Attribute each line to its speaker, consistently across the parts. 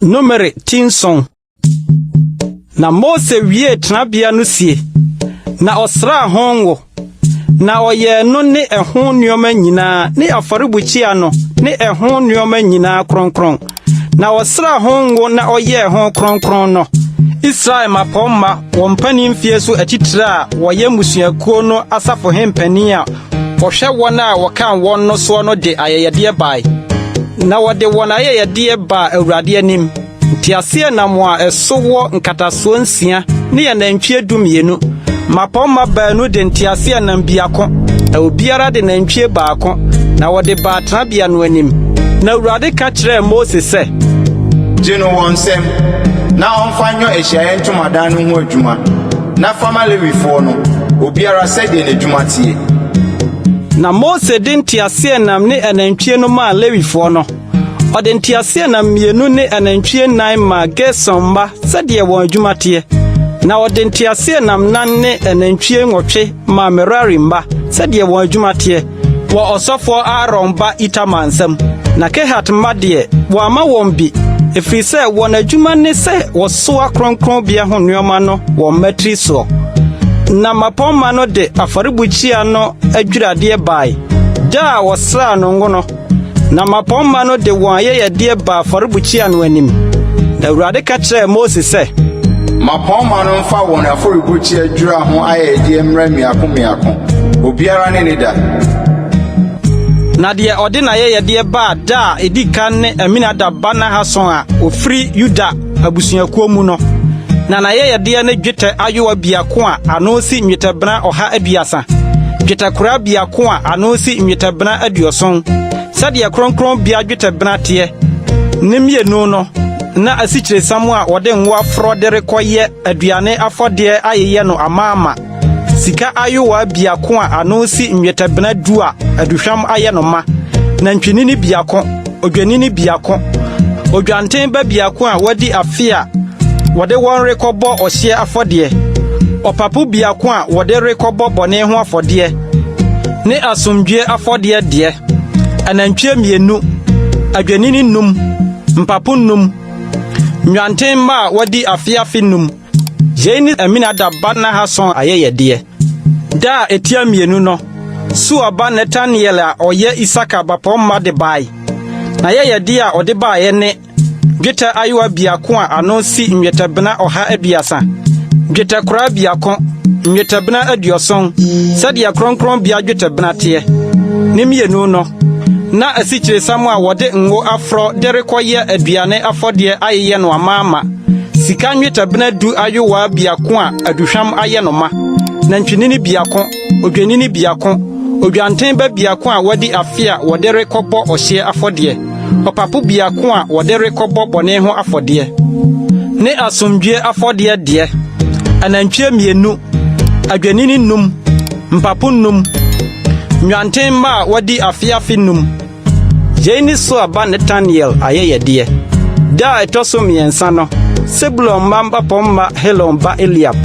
Speaker 1: Numeri ti nson. Na Mose wiee tenabea no sie, na ɔsraa ho ngo, na ɔyɛɛ no ne ɛho nneɛma nyinaa ne afɔrebukyia no ne ɛho nneɛma nyinaa kronkron. Na ɔsraa ho ngo na ɔyɛɛ ho kronkron no, Israel mmapɔmma, wɔn mpanin mfie so atitire a wɔyɛ mmusuakuo no asafohempanin a wɔhwɛ wɔn a wɔkan wɔn no soɔ no de ayɛyɛdeɛ bae. Na wɔde wɔn ayɛyɛdeɛ baa Awurade anim, nteaseɛnam a ɛso wɔ nkatasoɔ nsia ne anantwie 12. Mmapɔmma baanu de nteaseɛnam biako, na obiara de nantwie baako, na wɔde baa tenabea no anim. Na Awurade ka kyerɛɛ Mose sɛ,
Speaker 2: Gye no wɔn nsam, na ɔmfa nyɔ ahyiaeɛ ntomadan no ho adwuma, na fa ma Lewifoɔ no, obiara sɛdeɛ n'adwuma teɛ.
Speaker 1: Na Mose de nteaseɛnam ne anantwie no maa Lewifoɔ no. Ɔde nteaseɛnam mmienu ne anantwie nnan maa Gerson mma sɛdeɛ wɔn adwuma teɛ. Na ɔde nteaseɛnam nan ne anantwie 8 maa Merari mma sɛdeɛ wɔn adwuma teɛ, wɔ ɔsɔfoɔ Aaron ba Itamar nsam. Na Kehat mma deɛ, wɔamma wɔn bi, ɛfiri sɛ wɔn adwuma ne sɛ wɔsoa kronkronbea ho nneɛma no wɔn mmatiri soɔ. Na mmapɔmma no de afɔrebukyia no adwiradeɛ bae, da a wɔsraa no ngo no. Na mmapɔmma no de wɔn ayɛyɛdeɛ baa afɔrebukyia no anim. Na Awurade ka kyerɛɛ Mose sɛ,
Speaker 2: Mmapɔmma no mfa wɔn afɔrebukyia dwira ho ayɛyɛdeɛ mmra mmiako mmiako, obiara ne ne da.
Speaker 1: Na deɛ ɔde n'ayɛyɛdeɛ baa da a edi kan ne Aminadab ba Nahason a ofiri Yuda abusuakuo mu no. Na n'ayɛyɛdeɛ ne dwetɛ ayowa biako a ano si nnwetɛbena 130, dwetɛkoraa biako a ano si nnwetɛbena 70, sɛdeɛ kronkronbea dwetɛbena teɛ, ne mmienu no, na asikyiresiam a wɔde ngo afrɔ de rekɔyɛ aduane afɔdeɛ ayeyɛ no amaama. Sika ayowa biako a ano si nnwetɛbena 10 a aduhwam ayɛ no ma, nantwinini biako, odwennini biako, odwanten ba biako a wadi afe a wɔde wɔn rekɔbɔ ɔhyeɛ afɔdeɛ, ɔpapo biako a wɔde rekɔbɔ bɔne ho afɔdeɛ, ne asomdwoe afɔdeɛ deɛ, anantwie mmienu, adwennini num, mpapo num, nnwanten mma a wɔadi afe afe num. Yei ne Aminadab ba Nahason ayɛyɛdeɛ. Da a etia mmienu no, Suar ba Netanel a ɔyɛ Isakar bapɔmma de bae. N'ayɛyɛdeɛ a ɔde baeɛ ne dwetɛ ayowa biako a ano si nnwetɛbena 130, dwetɛkoraa biako, nnwetɛbena 70, sɛdeɛ kronkronbea dwetɛbena teɛ. Ne mmienu no, na asikyiresiam a wɔde ngo afrɔ de rekɔyɛ aduane afɔdeɛ ayeyɛ no amaama, sika nnwetɛbena 10 ayowaa biako a aduhwam ayɛ no ma, nantwinini biako, odwennini biako, odwanten ba biako a wadi afe a wɔde rekɔbɔ ɔhyeɛ afɔdeɛ, ɔpapo biako a wɔde rekɔbɔ bɔne ho afɔdeɛ, ne asomdwoe afɔdeɛ deɛ, anantwie mmienu, adwennini num, mpapo num, nnwanten mma a wɔadi afe afe num. Yei ne Suar ba Netanel ayɛyɛdeɛ. Da a ɛtɔ so mmiɛnsa no, Sebulon mma bapɔmma Helon ba Eliab.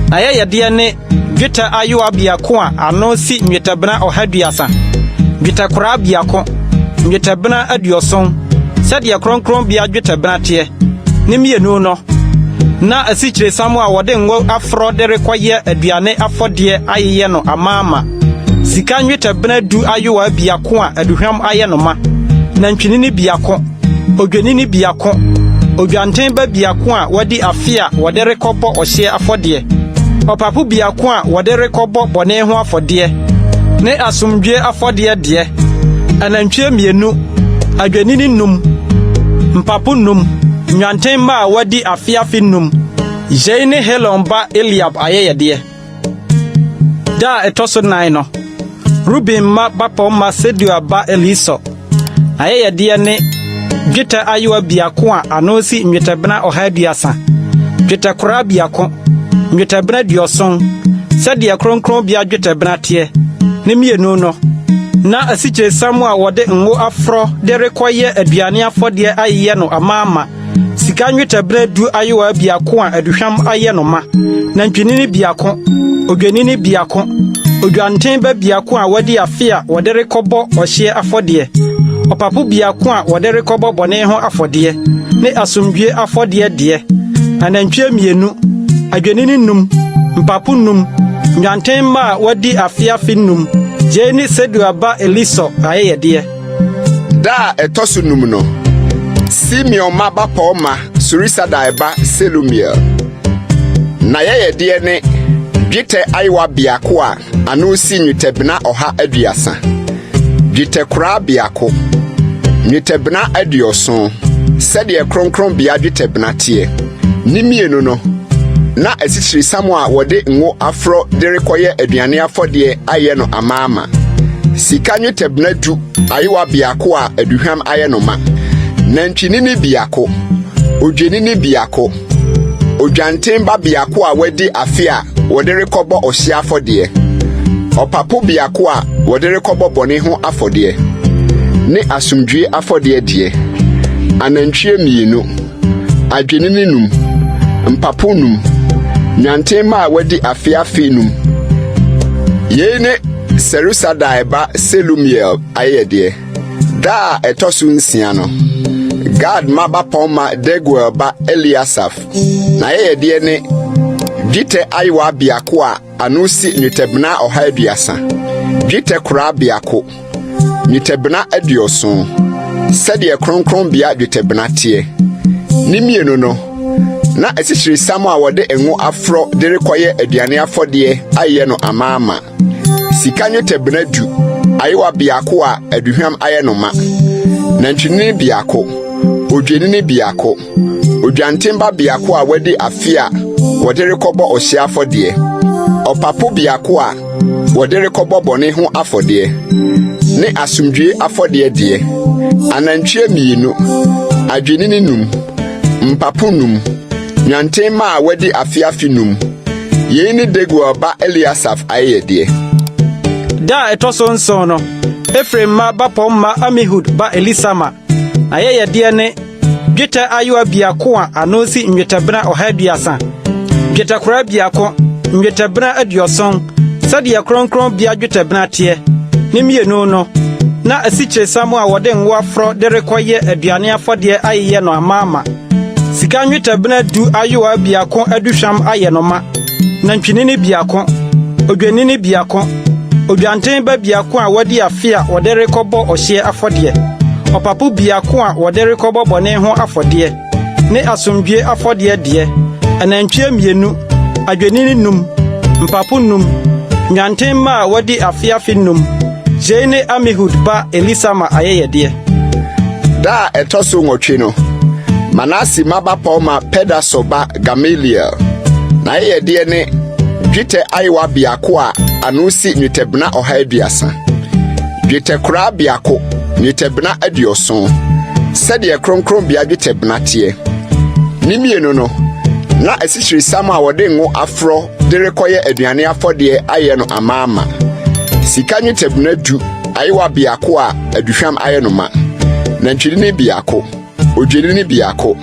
Speaker 1: N'ayɛyɛdeɛ ne dwetɛ ayowa biako a ano si nnwetɛbena 130, dwetɛkoraa biako, nnwetɛbena 70, sɛdeɛ kronkronbea dwetɛbena teɛ, ne mmienu no, na asikyiresiam a wɔde ngo afrɔ de rekɔyɛ aduane afɔdeɛ ayeyɛ no amaama, sika nnwetɛbena 10 ayowa biako a aduhwam ayɛ no ma, nantwinini biako, odwennini biako, odwanten ba biako a wadi afe a wɔde rekɔbɔ ɔhyeɛ afɔdeɛ, ɔpapo biako a wɔde rekɔbɔ bɔne ho afɔdeɛ, ne asomdwoe afɔdeɛ deɛ, anantwie mmienu, adwennini num, mpapo num, nnwanten mma a wɔadi afe afe num. Yei ne Helon ba Eliab ayɛyɛdeɛ. Da a ɛtɔ so nan no, Ruben mma bapɔmma Sedeur ba Elisur. N'ayɛyɛdeɛ ne dwetɛ ayowa biako a ano si nnwetɛbena 130, dwetɛkoraa biako, nnwetɛbena 70, sɛdeɛ kronkronbea dwetɛbena teɛ, ne mmienu no, na asikyiresiam a wɔde ngo afrɔ de rekɔyɛ aduane afɔdeɛ ayeyɛ no amaama, sika nnwetɛbena 10 ayowa biako a aduhwam ayɛ no ma, nantwinini biako, odwennini biako, odwanten ba biako a wadi afe a wɔde rekɔbɔ ɔhyeɛ afɔdeɛ, ɔpapo biako a wɔde rekɔbɔ bɔne ho afɔdeɛ, ne asomdwoe afɔdeɛ deɛ, anantwie mmienu, adwennini num, mpapo num, nnwanten mma a wɔadi afe afe num. Yei ne Sedeur ba Elisur ayɛyɛdeɛ.
Speaker 3: Da a ɛtɔ so num no, Simeon mma bapɔmma Surisadai ba Selumiel. N'ayɛyɛdeɛ ne dwetɛ ayowa biako a ano si nnwetɛbena 130, dwetɛkoraa biako, nnwetɛbena 70, sɛdeɛ kronkronbea dwetɛbena teɛ. Ne mmienu no, na asikyiresiam a wɔde ngo afrɔ de rekɔyɛ aduane afɔdeɛ ayɛ no amaama. Sika nnwetɛbena 10 ayowa biako a aduhwam ayɛ no ma, nantwinini biako, odwennini biako, odwanten ba biako a wadi afe a wɔde rekɔbɔ ɔhyeɛ afɔdeɛ, ɔpapo biako a wɔde rekɔbɔ bɔne ho afɔdeɛ, ne asomdwie afɔdeɛ deɛ, anantwie mmienu, adwennini num, mpapo num, nnwanten mma a wɔadi afe afe num. Yei ne Surisadai ba Selumiel ayɛyɛdeɛ. Da a ɛtɔ so nsia no, Gad mma bapɔmma Deguel ba Eliasaf. N'ayɛyɛdeɛ ne dwetɛ ayowa biako a ano si nnwetɛbena 130, dwetɛ koraa biako, nnwetɛbena 70, sɛdeɛ kronkronbea dwetɛbena teɛ. Ne mmienu no, na asikyiresiam a wɔde ngo afrɔ de rekɔyɛ aduane afɔdeɛ ayɛ no amaama. Sika nnwetɛbena 10 ayowa biako a aduhwam ayɛ no ma, nantwinini biako, odwennini biako, odwanten ba biako a wadi afe a wɔde rekɔbɔ ɔhyeɛ afɔdeɛ, ɔpapo biako a wɔde rekɔbɔ bɔne ho afɔdeɛ, ne asomdwie afɔdeɛ deɛ, anantwie mmienu, adwennini num, mpapo num, nnwanten mma a wɔadi afe afe num. Yei ne Deguel ba Eliasaf ayɛyɛdeɛ.
Speaker 1: Da a ɛtɔ so nson no, Efraim mma bapɔmma Amihud ba Elisama. N'ayɛyɛdeɛ ne dwetɛ ayowa biako a ano si nnwetɛbena 130, dwetɛkoraa biako, nnwetɛbena 70, sɛdeɛ kronkronbea dwetɛbena teɛ. Ne mmienu no, na asikyiresiam a wɔde ngo afrɔ de rekɔyɛ aduane afɔdeɛ ayeyɛ no amaama. Sika nnwetɛbena 10 ayowa biako aduhwam ayɛ no ma, nantwinini biako, odwennini biako, odwanten ba biako a wadi afe a wɔde rekɔbɔ ɔhyeɛ afɔdeɛ, ɔpapo biako a wɔde rekɔbɔ bɔne ho afɔdeɛ, ne asomdwie afɔdeɛ deɛ, anantwie mmienu, adwennini num, mpapo num, nnwanten mma a wɔadi afe afe num. Yei ne Amihud ba Elisama ayɛyɛdeɛ.
Speaker 3: Da a ɛtɔ so nwɔtwe no, Manase mma bapɔmma Pedasur ba Gamaliel. N'ayɛyɛdeɛ ne dwetɛ ayowa biako a ano si nnwetɛbena 130, dwetɛkoraa biako, nnwetɛbena 70, sɛdeɛ kronkronbea dwetɛbena teɛ. Ne mmienu no, na asikyiresiam a wɔde ngo afrɔ de rekɔyɛ aduane afɔdeɛ ayɛ no amaama. Sika nnwetɛbena 10 ayowa biako a aduhwam ayɛ no ma, nantwinini biako, odwennini biako,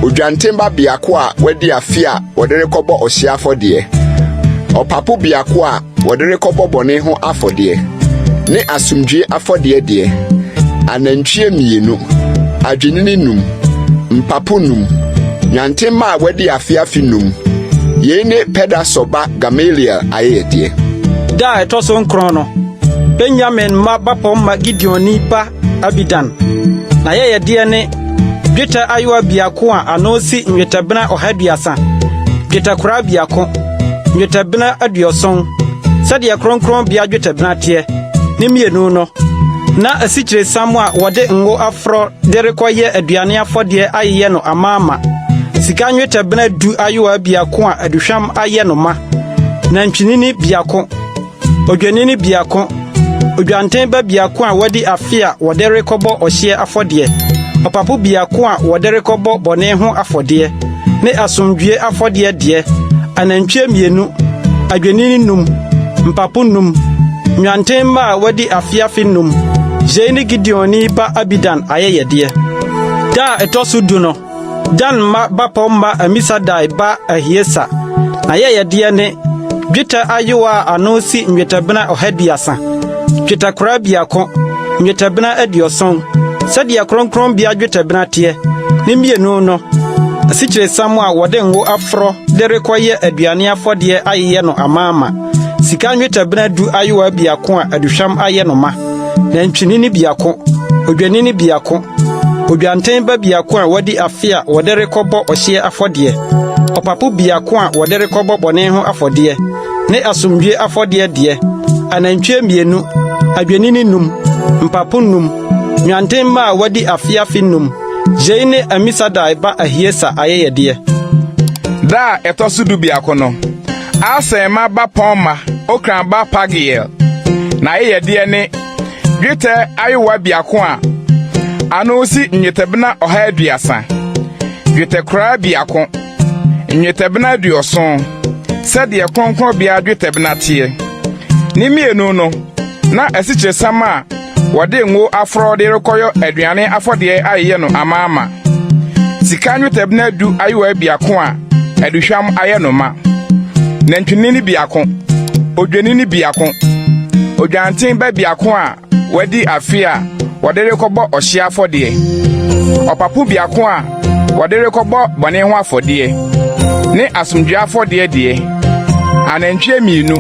Speaker 3: odwanten ba biako a wadi afe a wɔde rekɔbɔ ɔhyeɛ afɔdeɛ, ɔpapo biako a wɔde rekɔbɔ bɔne ho afɔdeɛ, ne asomdwie afɔdeɛ deɛ, anantwie mmienu, adwennini num, mpapo num, nnwanten mma a wɔadi afe afe num. Yei ne Pedasur ba Gamaliel ayɛyɛdeɛ.
Speaker 1: Da a ɛtɔ so nkron no, Benyamin mma bapɔmma Gideoni ba Abidan. N'ayɛyɛdeɛ ne dwetɛ ayowa biako a ano si nnwetɛbena 130, dwetɛkoraa biako, nnwetɛbena 70, sɛdeɛ kronkronbea dwetɛbena teɛ. Ne mmienu no, na asikyiresiam a wɔde ngo afrɔ de rekɔyɛ aduane afɔdeɛ ayeyɛ no amaama. Sika nnwetɛbena 10 ayowa biako a aduhwam ayɛ no ma, nantwinini biako, odwennini biako, odwanten ba biako a wadi afe a wɔde rekɔbɔ ɔhyeɛ afɔdeɛ, ɔpapo biako a wɔde rekɔbɔ bɔne ho afɔdeɛ, ne asomdwie afɔdeɛ deɛ, anantwie mmienu, adwennini num, mpapo num, nnwanten mma a wɔadi afe afe num. Yei ne Gideoni ba Abidan ayɛyɛdeɛ. Da a ɛtɔ so 10 no, Dan mma bapɔmma Amisadai ba Ahiesa. N'ayɛyɛdeɛ ne dwetɛ ayowa a ano si nnwetɛbena 130, dwetɛkoraa biako, nnwetɛbena 70, sɛdeɛ kronkronbea dwetɛbena teɛ. Ne mmienu no, asikyiresiam a wɔde ngo afrɔ de rekɔyɛ aduane afɔdeɛ ayeyɛ no amaama, sika nnwetɛbena du ayowa biako a aduhwam ayɛ no ma, nantwinini biako, odwennini biako, odwanten ba biako a wadi afe a wɔde rekɔbɔ ɔhyeɛ afɔdeɛ, ɔpapo biako a wɔde rekɔbɔ bɔne ho afɔdeɛ, ne asomdwoe afɔdeɛ deɛ, anantwie mmienu, adwennini num, mpapo num, nnwanten mma a wɔadi afe afe num. Yei ne Amisadai ba Ahieser ayɛyɛdeɛ.
Speaker 4: Da a ɛtɔ so dubiako no, Aser mma bapɔmma Okran ba Pagiel. N'ayɛyɛdeɛ ne dwetɛ ayowa biako a ano si nnwetɛbena 130, dwetɛkoraa biako, nnwetɛbena 70, sɛdeɛ kronkronbea dwetɛbena teɛ. Ne mmienu no, na asikyiresiam a wɔde ngo afrɔ de rekɔyɔ aduane afɔdeɛ ayeyɛ no amaama. Sika nnwetɛbena 10 ayowa biako a aduhwam ayɛ no ma. Nantwinini biako, odwennini biako, odwanten ba biako a wadi afe a wɔde rekɔbɔ ɔhyeɛ afɔdeɛ, ɔpapo biako a wɔde rekɔbɔ bɔne ho afɔdeɛ, ne asomdwoe afɔdeɛ deɛ, anantwie mmienu,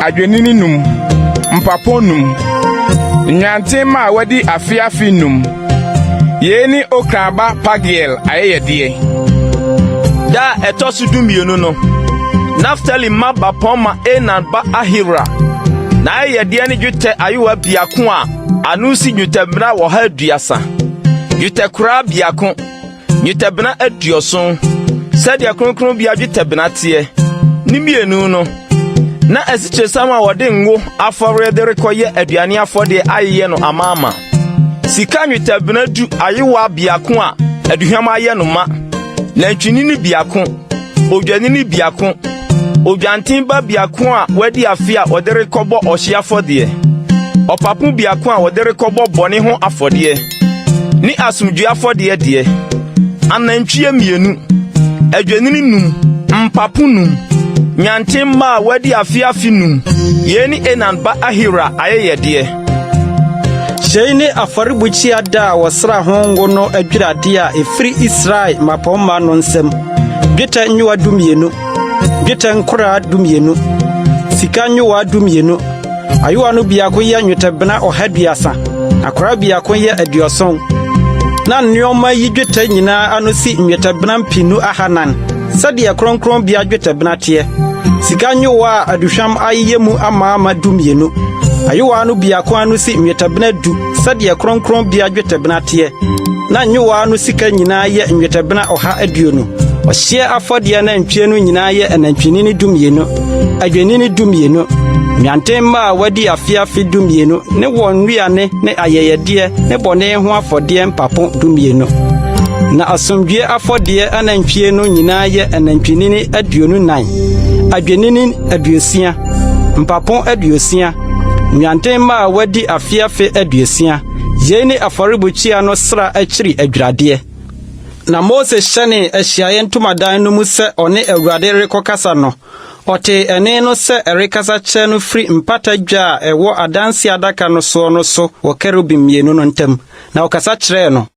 Speaker 4: adwennini num, mpapo num, nnwanten mma a wɔadi afe afe num. Yei ne Okran ba Pagiel ayɛyɛdeɛ.
Speaker 5: Da a ɛtɔ so 12 no, Naftali mma bapɔmma Enan ba Ahira. N'ayɛyɛdeɛ ne dwetɛ ayowa biako a ano si nnwetɛbena 130, dwetɛkoraa biako, nnwetɛbena 70, sɛdeɛ kronkronbea dwetɛbena teɛ. Ne mmienu no, na asikyiresiam a wɔde ngo afɔre de rekɔyɛ aduane afɔdeɛ ayeyɛ no amaama. Sika nnwetɛbena 10 ayowa biako a aduhwam ayɛ no ma, nantwinini biako, odwennini biako, odwanten ba biako a wadi afe a wɔde rekɔbɔ ɔhyeɛ afɔdeɛ, ɔpapo biako a wɔde rekɔbɔ bɔne ho afɔdeɛ, ne asomdwoe afɔdeɛ deɛ, anantwie mmienu, adwennini num, mpapo num, nnwanten mma a wɔadi afe afe num. Yei ne Enan ba Ahira ayɛyɛdeɛ.
Speaker 1: Yei ne afɔrebukyia da a wɔsraa ho ngo no adwiradeɛ a ɛfiri Israel mmapɔmma no nsam: dwetɛ nyowa 12, dwetɛ nkoraa 12, sika nyowa 12. Ayowa no biako yɛ nnwetɛbena 130, na koraa biako yɛ 70. Na nneɛma yi dwetɛ nyinaa ano si nnwetɛbena 400, sɛdeɛ kronkronbea dwetɛbena teɛ. Sika nyowa a aduhwam ayeyɛ mu amaama 12. Ayowa no biako ano si nnwetɛbena 10 sɛdeɛ kronkronbea dwetɛbena teɛ. Na nyowa no sika nyinaa yɛ nnwetɛbena 120. Ɔhyeɛ afɔdeɛ anantwie no nyinaa yɛ anantwinini 12, adwennini 12, nnwanten mma a wɔadi afe afe 12 ne wɔn nnuane ne ayɛyɛdeɛ ne bɔne ho afɔdeɛ mpapo 12. Na asomdwoe afɔdeɛ anantwie no nyinaa yɛ anantwinini 24, adwennini 60, mpapo 60, nnwanten mma a wɔadi afe afe 60. Yei ne afɔrebukyia no sra akyiri adwiradeɛ. Na Mose hyɛnee ahyiaeɛ ntomadan no mu sɛ ɔne Awurade rekɔkasa no, ɔtee ɛnne no sɛ ɛrekasa kyerɛ no firi mpata dwa a ɛwɔ adanse adaka no soɔ no so wɔ kerubim mmienu no ntam, na ɔkasa kyerɛɛ no.